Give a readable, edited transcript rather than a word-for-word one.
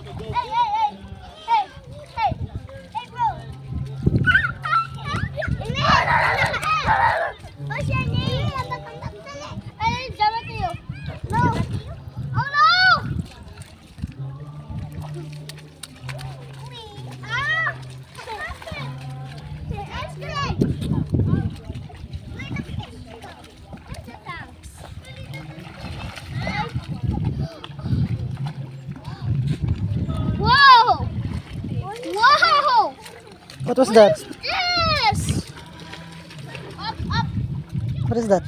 Hey, hey, hey. Hey, hey. Hey, bro. What's your name? Ay, jama to you. No. Oh, no! Ah! Ice cream! Wait, the fish. Where's the tanks? Whoa! Whoa! What was that? This! Up, up. What is that?